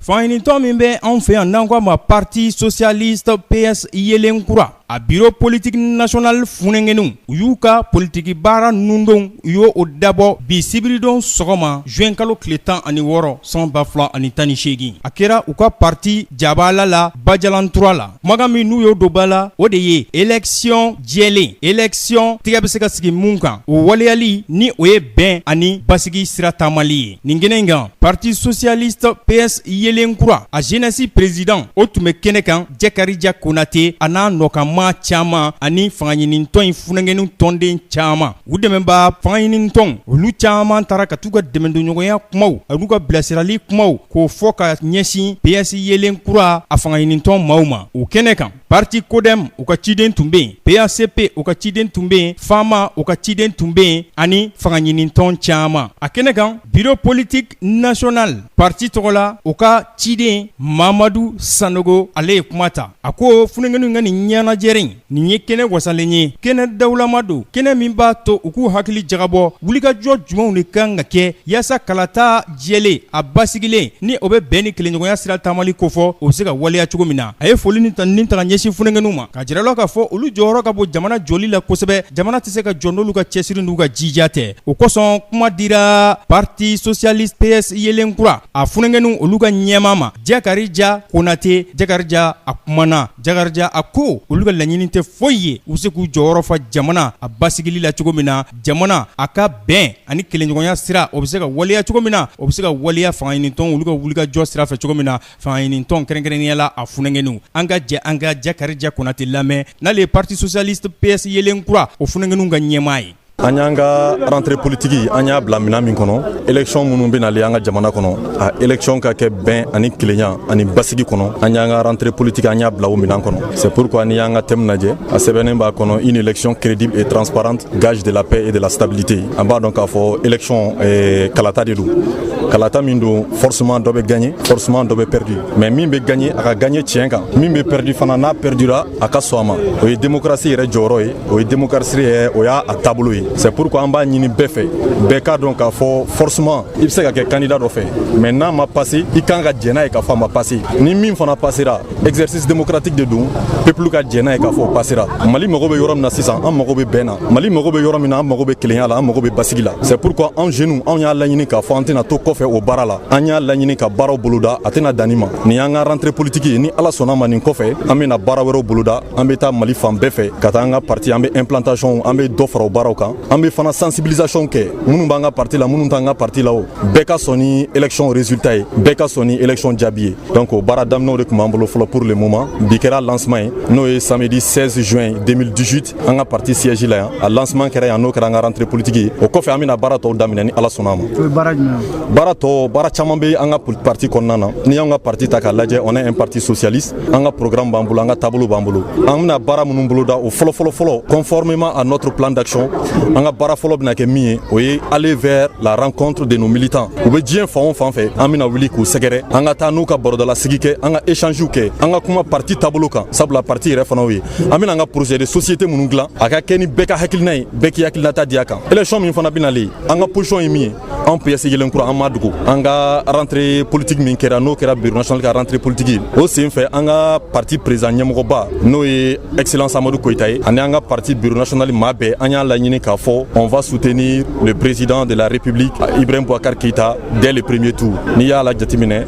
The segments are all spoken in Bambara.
Fangaɲinitɔn min bɛ anw fɛ yan, n'an ko a ma Parti socialiste PS Yelenkura, a bureau politique national funɛngɛnw, u y'u ka politiki baara nundon, u y'o o dabɔ bi sibiridon sɔgɔma, juin kalo tile 16 san 2018. A kɛra u ka parti jabala la Bajalantura la. Kumakan min n'u y'o don ba la, o de ye élection jɛlen, élection tigɛ bɛ se ka sigi mun kan, o waleyali ni o ye bɛn ani basigi sira taamali ye. Nin kɛnɛ in kan, Parti socialiste PS Yelenkura, a jeunesse président, o tun bɛ kɛnɛ kan, Jakarija Konate, a n'a nɔkanmaa caman ani fangaɲinitɔn in funɛngɛnw tɔnden caman, u dɛmɛbaa fangaɲinitɔn olu caman taara ka t'u ka dɛmɛdonɲɔgɔnya kumaw an'u ka bilasirali kumaw k'o fɔ ka ɲɛsin PS Yelenkura a fangaɲinitɔn maaw ma. O kɛnɛ kan, parti CODEM, u ka ciden tun bɛ yen, PACP, u ka ciden tun bɛ yen, FAMA, u ka ciden tun bɛ yen, ani fangaɲinitɔn caman. A kɛnɛ kan, bureau politique national parti tɔgɔ la, u ka ciden Mamadu Sanogo, ale ye kuma ta. A ko funɛngɛnw ka nin ɲɛnajɛrɛ in, nin ye kɛnɛ wasalen ye, kɛnɛ dawulama don, kɛnɛ min b'a to u k'u hakili jagabɔ wulikajɔ jumɛnw de kan ka kɛ yaasa kalata jɛlen, a basigilen, ni o bɛ bɛn ni kelenɲɔgɔnya sira taamali kofɔ, o bɛ se ka waleya cogo min na. A ye foli ni tanuni ta ka ɲɛsin funɛngɛnw ma, ka jira la k'a fɔ olu jɔyɔrɔ ka bon jamana jɔli la kosɛbɛ. Jamana tɛ se ka jɔ n'olu ka cɛsiri n'u ka jija tɛ. O kosɔn, kuma dira Parti socialiste PS Yelenkura a funɛngɛnw olu ka ɲɛmaa ma, Jakarija Konate. Jakarija, a kumana. Jakarija, a ko olu ka laɲini tɛ foyi ye, u bɛ se k'u jɔyɔrɔ fa jamana a basigili la cogo min na, jamana a ka bɛn ani kelenɲɔgɔnya sira, o bɛ se ka waleya cogo min na, o bɛ se ka waleya fangaɲinitɔn olu ka wulikajɔ sira fɛ cogo min na, fangaɲinitɔn, kɛrɛnkɛrɛnnenya la a funɛngɛnw. An ka jɛ an ka Jakarija Konate lamɛn, n'ale ye Parti socialiste PS Yelenkura, o funɛngɛnw ka ɲɛmaa ye. An y'an ka rentrée politique, an y'a bila minɛn min kɔnɔ, élection minnu bɛ nalen an ka jamana kɔnɔ, a élection ka kɛ bɛn ani kelenya ani basigi kɔnɔ, an y'an ka rentrée politique, an y'a bila o minɛn kɔnɔ. C'est pourquoi n'i y'an ka thème lajɛ, a sɛbɛnnen b'a kɔnɔ: une élection crédible et transparente, gage de la paix et de la stabilité. An b'a dɔn k'a fɔ élection kalata de don, kalata min don, forcément dɔ bɛ gagner, forcément dɔ bɛ perdu. Mais min bɛ gagner, a ka gagner tiɲɛ kan. Min bɛ perdu fana, n'a perdura, a ka sɔn a ma. O ye démocratie yɛrɛ jɔyɔrɔ ye, o ye démocratie yɛrɛ, o y'a a taabolo ye. C'est pourquoi an b'a ɲini bɛɛ fɛ, bɛɛ k'a dɔn k'a fɔ forcément i bɛ se ka kɛ candidat dɔ fɛ, mais n'a ma passé, i kan ka jɛn n'a ye k'a fɔ a ma passé. Ni min fana passera, exercice démocratique de don, peuple ka jɛn n'a ye k'a fɔ o passera. Mali mago bɛ yɔrɔ min na sisan, an mago bɛ bɛn na. Mali mago bɛ yɔrɔ min na, an mago bɛ kelenya la, an mago bɛ basigi la. C'est pourquoi an jeunes, anw y'a laɲini k'a fɔ an tɛna to kɔfɛ o baara la. An y'a laɲini ka baaraw boloda. A tɛna danni ma, nin y'an ka rentrée politique ye. Ni Ala sɔnna ma, nin kɔfɛ, an bɛna baara wɛrɛw boloda. An bɛ taa Mali fan bɛɛ fɛ ka taa an ka parti, an bɛ implantation, an bɛ dɔ fara o baaraw kan. An bɛ fana sensibilisation kɛ, minnu b'an ka parti la, minnu t'an ka parti la, o bɛɛ ka sɔn ni élection résultat ye, bɛɛ ka sɔn ni élection jaabi ye. Donc o baara daminɛw de tun b'an bolo fɔlɔ pour le moment. Bi kɛra lancement ye, n'o ye samedi 16 juin 2018, an ka parti siège la yan. A lancement kɛra yan, n'o kɛra an ka rentrée politique ye. O kɔfɛ, an bɛna baara tɔw daminɛ ni Ala sɔnna a ma. Baara tɔ, baara caman bɛ an ka parti kɔnɔna na. N'i y'an ka parti ta k'a lajɛ, on est un parti socialiste. An ka programme b'an bolo, an ka taabolo b'an bolo. An bɛna baara minnu boloda, o fɔlɔ fɔlɔ fɔlɔ, conformément à notre plan d'action, an ka baara fɔlɔ bɛna kɛ min ye, o ye aller vers la rencontre de nos militants. U bɛ diɲɛ fan o fan fɛ, an bɛna wuli k'u sɛgɛrɛ, an ka taa n'u ka barodala sigi kɛ, an ka échange kɛ, an ka kuma parti taabolo kan, sabula parti yɛrɛ fana ye. An bɛna an ka projet de société minnu dilan, a ka kɛ ni bɛɛ ka hakilina ye, bɛɛ k'i hakilinata di a kan. Élection min fana bɛna le, an ka position ye min ye, an PS Yelenkura, an ma dogo. An ka rentrée politique min kɛra, n'o kɛra bureau national ka rentrée politique ye, o sen fɛ, an ka parti président ɲɛmɔgɔba, n'o ye excellence Amadu Koyita ye, ani an ka parti bureau national maa bɛɛ, an y'a laɲini k'a fɔ on va soutenir le président de la République Ibrahim Boubacar Keïta dès le premier tour. N'i y'a la jateminɛ,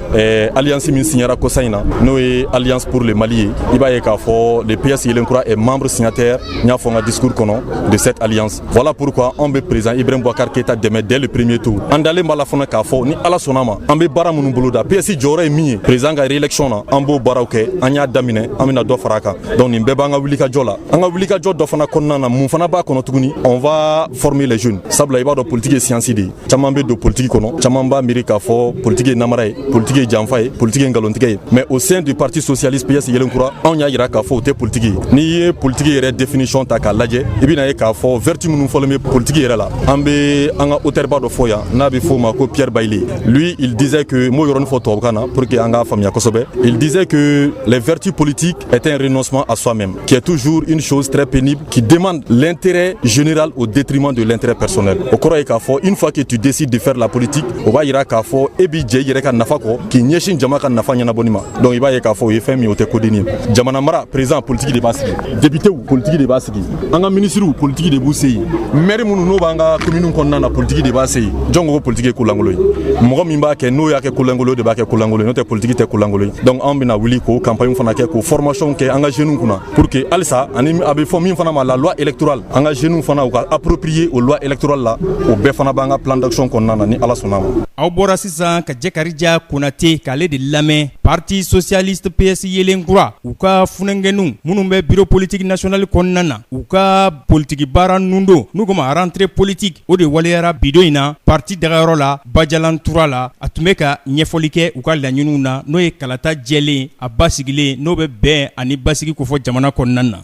alliance min signera kɔsa in na, n'o ye Alliance pour le Mali ye, i b'a ye k'a fɔ le PS Yelenkura est membre signataire, n y'a fɔ n ka discours kɔnɔ, de cette alliance. Voilà pourquoi anw bɛ président Ibrahim Boubacar Keïta dɛmɛ dès le premier tour. An dalen b'a la fana k'a fɔ ni Ala sɔnna ma, an bɛ baara minnu boloda, PS jɔyɔrɔ ye min ye président ka réélection na, an b'o baaraw kɛ. An y'a daminɛ, an bɛna dɔ fara a kan. Donc nin bɛɛ b'an ka wulikajɔ la. An ka wulikajɔ dɔ fana kɔnɔna na, mun fana b'a kɔnɔ tuguni? On va former les jeunes, sabula i b'a dɔn politique ye science de ye. Caman bɛ don politique kɔnɔ, caman b'a miiri k'a fɔ politique ye namara ye, politique ye janfa ye, politique ye nkalontigɛ ye. Mais au sein du Parti socialiste PS Yelenkura, anw y'a yira k'a fɔ o tɛ politique ye. N'i ye politique yɛrɛ définition ta k'a lajɛ, i bɛna ye k'a fɔ vertu minnu fɔlen bɛ politique yɛrɛ la, an bɛ an ka auteur ba dɔ fɔ yan, n'a bɛ f'o ma ko Pierre Bailly. Lui, il disait que, m'o yɔrɔnin fɔ tubabukan na pour que an k'a faamuya kosɛbɛ, il disait que les vertus politiques est un renoncement à soi-même, qui est toujours une chose très pénible, qui demande l'intérêt général au au détriment de l'intérêt personnel. O kɔrɔ ye k'a fɔ, une fois que tu décides de faire la politique, o b'a yira k'a fɔ e b'i jɛ i yɛrɛ ka nafa kɔ k'i ɲɛsin jama ka nafa ɲɛnabɔli ma. Donc i b'a ye k'a fɔ o ye fɛn min, o tɛ kodenni ye. Jamana mara, président, politique de b'a sigi, député, politique de b'a sigi, an ka ministres, politique de b'u se yen, maire minnu n'o b'an ka commune kɔnɔna na, politique de b'a se yen. Jɔn ko ko politique ye kolankolon ye? Mɔgɔ min b'a kɛ, n'o y'a kɛ kolankolon, de b'a kɛ kolankolon ye. N'o tɛ, politique tɛ kolankolon ye. Donc anw bɛna wuli k'o campagne fana kɛ, k'o formation kɛ an ka jeunes kunna, pour que halisa, ani a bɛ fɔ min fana ma la loi électorale, an ka jeunes fana u ka approprier o loi électorale la. O bɛɛ fana b'an ka plan d'action kɔnɔna na, ni Ala sɔnna ma. Aw bɔra sisan ka Jɛkarija Konate k'ale de lamɛn, Parti socialiste PS Yelenkura, u ka funɛngɛnw minnu bɛ bureau politique national kɔnɔna na, u ka politiki baara nundon n'u ko ma rentrée politique, o de waleyara bidon in na parti dagayɔrɔ la Bajalantura la. A tun bɛ ka ɲɛfɔli kɛ u ka laɲiniw na, n'o ye kalata jɛlen a basigilen, n'o bɛ bɛn ani basigi kofɔ jamana kɔnɔna na.